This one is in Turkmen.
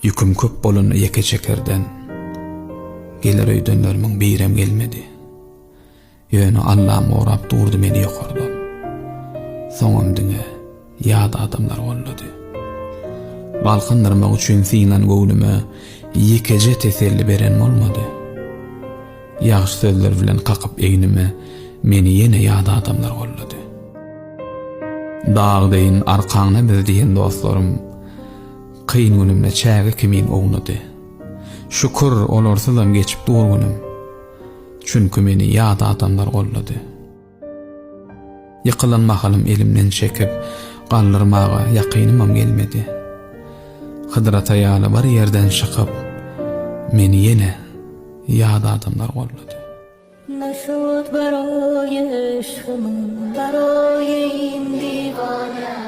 Ýüküm köp bolanda ýeke çekerden, Geler öýdenlerimiň birem gelmedi. Ýöne Allam gorap durdy meni ýokardan. Soňam diňe ýat adamlar goldady. Galkyndyrmak üçin synan göwnüme ýekeje teselli beren bolmady. Ýagşy sözler bilen kakyp egnime meni ýene ýat adamlar goldady. Dag deýin arkaňda biz diýen dostlarym kyn günümde çäge kimin ownady. Şükür, olarsyzam geçip dur günüm. Çünki meni ýat adamlar goldady. Ýykylan mahalym elimden çekip, galdyrmaga ýakynymam gelmedi. Hydyr ata ýaly bir ýerden çykyp, meni ýene ýat adamlar goldady. نشد برای عشق من برای این دیوانه.